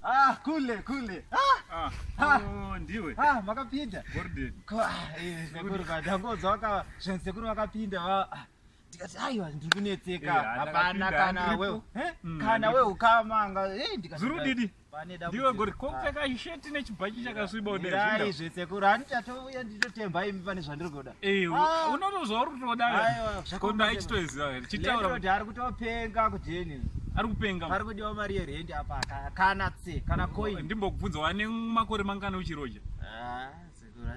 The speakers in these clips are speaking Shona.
Ah, kule kule. Ah. Ah, oh, ndiwe. Ah, makapinda. Gordon. Ko, ah, eh, sekuru ndangonzwa waka zvinzi sekuru vakapinda va ah, ndikati aiwa ndiri kunetseka. Eh, Hapana ndakapinda, kana ndiripo. we. Eh? Kana Ndiripo. we ukama anga eh ndikati. Zuri didi. Pane dambudziko. Ndiwe Gordon. Kopfeka sheti nechibhachi chakasviba kudai. Mirai zvesekuru handichatouya nditotemba imi pane zvandiri kuda. Eh, Ah. unotozwa uri kutoda. Aiwa, zvakaoma Konda chema. achitoziva here. Chitaura Landlord ari kutopenga kujeni. ari kupenga. Pari kudiwa mari yerendi apa kana tse kana coin. Ndimbokubvunza wane makore mangani uchiroja? Ah, sekuru,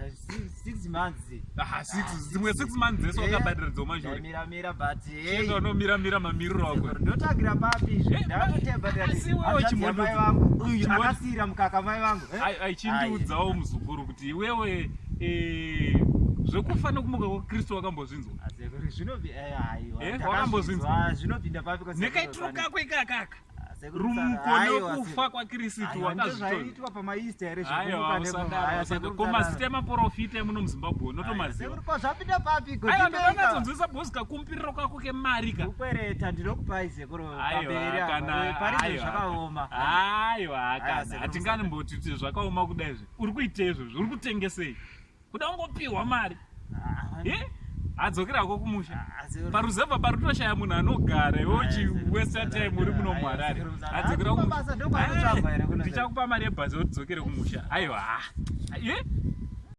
6 months. Ah, six, dzimwe 6 months dzese wakabhadhara dzomashure. Mira mira but hey. Chendo unomira mira mamiriro ako. Sekuru, ndotangira papi izvi? Eh, Ndakatotemba ndikati, asi iwewe hanzvadzi chimbondo- yamai vangu uyu akasiyira mukaka mai vangu. Eh? Aichindiudzawo muzukuru kuti iwewe zvekufa nekumuka kwaKristu wakambozvinzwa. Ah, sekuru, eh, aiwa, Eh, ndakazvinzwa, wakambozvinzwa? zvinopinda papi kwa sekuru Nekaitiro pane- kako ikakaka. Ah, sekuru, Rumuko aiwa, nekufa sekuru. kwaKristu Aiwa, wakazvitora. ndozvaiitwa pamaEaster here Aiwa, zvekumuka usadaro, aya, usadaro. sekuru, Ko musadaro. mazita emaprofita emuno muZimbabwe Aiwa, unotomaziva. sekuru, ko zvapinda papi Aiwa, Ndipei ka. ndakanatsonzwisa bhozi kakumbiriro kako kemari ka. Kukwereta ndinokupai sekuru pamberi Aiwa, apa. kana Eh, pari zvinhu aiwa. zvakaoma. Aiwa, Aiwa, kana sekuru, hatinganimboti kuti zvakaoma kudai zve. Uri kuitei izvozvo? Uri kutengesei? Kuda kungopiwa mari. Ah, Eh? Adzokerako kumusha. ah, sekuru. Paruzevha pari kutoshaya munhu anogara iwe Aiwa, uchiwesta sekuru, time uri muno aiwa, muHarare. sekuru, musara. Adzokera Hatipa kumusha. basa, ndokwanotsvagwa here kuno? Ndichakupa mari yebhazi kuti udzokere kumusha. Aiwa. Eh?